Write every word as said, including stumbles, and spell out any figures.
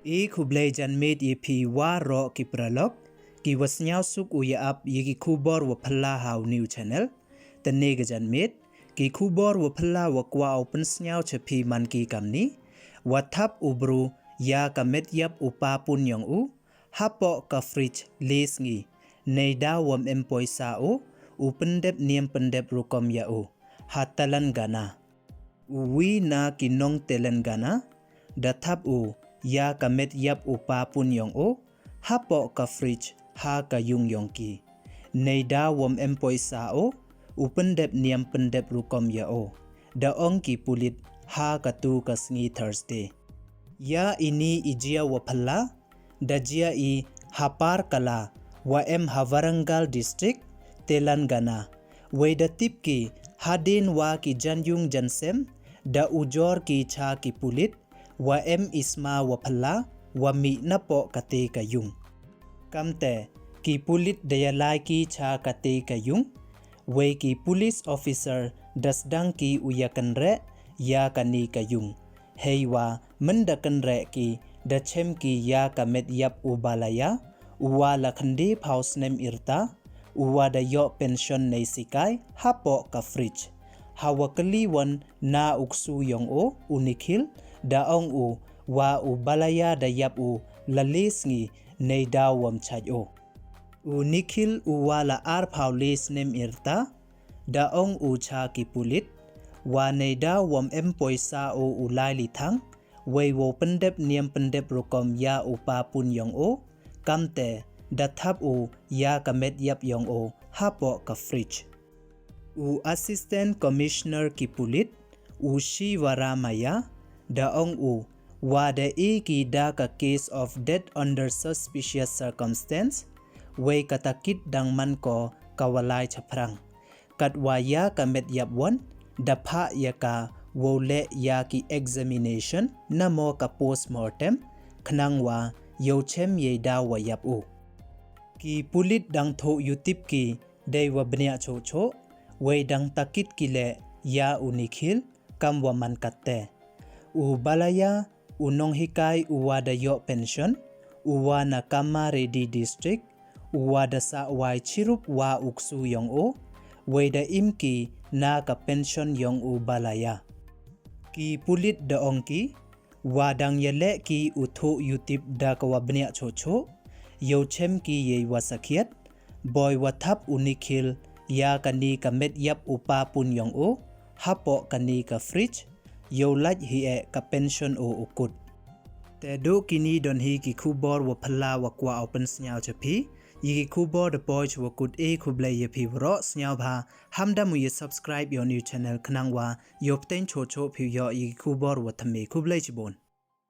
E khublei janmiet ya phi waroh ki paralok, ki wa sniawsuk u ya ap ya ki khubor wa phylla ha u new channel. Te ne ka janmiet, ki khubor wa phylla wa kwah u pynsniaw cha phi man ki kamni. Wa thap u bru ya ka met yap u papun yong u hapoh ka fridge le sngi, neidaw wam em poisa u, u pyndep niam pyndep rukom ya u ha Telangana. U wi na ki nong Telangana da thap u ya ka met yap u papun yong u hapoh ka fridge ha ka yung yong ki, neidaw wam em poisa u, u pyndep niam pyndep rukom ya u, da ong ki pulit ha katu ka sngi Thursday. Ya ini i jia wa phylla da jia i ha Par Kala wa em ha Warangal District, Telangana. Wei da tip ki hadien wa ki janyung jansem da ujor ki cha ki pulit wa em i sma wa phylla wa mih napoh kate ka yung. Kamte ki pulit da yalai ki cha kate ka yung. Wei ki police officer da sdang ki u ya kynreh ya kani ka yung. Heiwa mynda kynreh ki da chem ki ya ka met yap u Balaya, u wa la khyndai phaw snem yrta, u wa da yoh pension nei sikai, hapoh ka fridge. Ha wa kylli wan na u ksu yong u, u Nikhil, da ong u wa u Balaya da yap u la le sngi neidaw wam chait u. U Nikhil u wa la ar phaw le snem yrta, da ong u cha ki pulit wa neidaw wam em poisa u u lai li thang, wei wow pyndep niam pyndep rukom ya u papun yong u, kamte da thap u ya ka met yap yong u hapoh ka fridge. U Assistant Commissioner ki pulit, u Shivaramaya, da ong u wa da e ki da ka case of death under suspicious circumstance, wei ka takit dang man ko ka wa lai chaphrang. Katwa ya ka met yap wan da phah ya ka wow leh ya ki examination namo ka postmortem, khnang wa yow chem yeidaw wa yap u. Ki pulit dang thoh yutip ki dei wa bniah choh choh, wei dang takit ki leh ya u Nikhil kam wa man katte. U Balaya, u nonghikai u wa da yoh pension, u wa na Kamareddy District, u wa da sah wai chirup wa u ksu yong u, wei da im ki na ka pension yong u Balaya. Ki pulit da ong ki wa dang yaleh ki u thoh yutip da ka wa bniah choh choh, yow chem ki yei wa sakhiat, boi wa thap u Nikhil ya kani ka met yap u papun yong u hapoh kani ka fridge, yow lait hi e ka pension u u kut. Te duh kini don hi ki khubor wa phylla wa kwah u pynsniaw cha phi. Ya ki khubor da poi cha wa kut e, khublei ya phi waroh, sniawbha ham da mu ya subscribe ya u new channel khnang wa yow pteng choh choh phi yoh ya ki khubor wa thymme. Khublei chibun.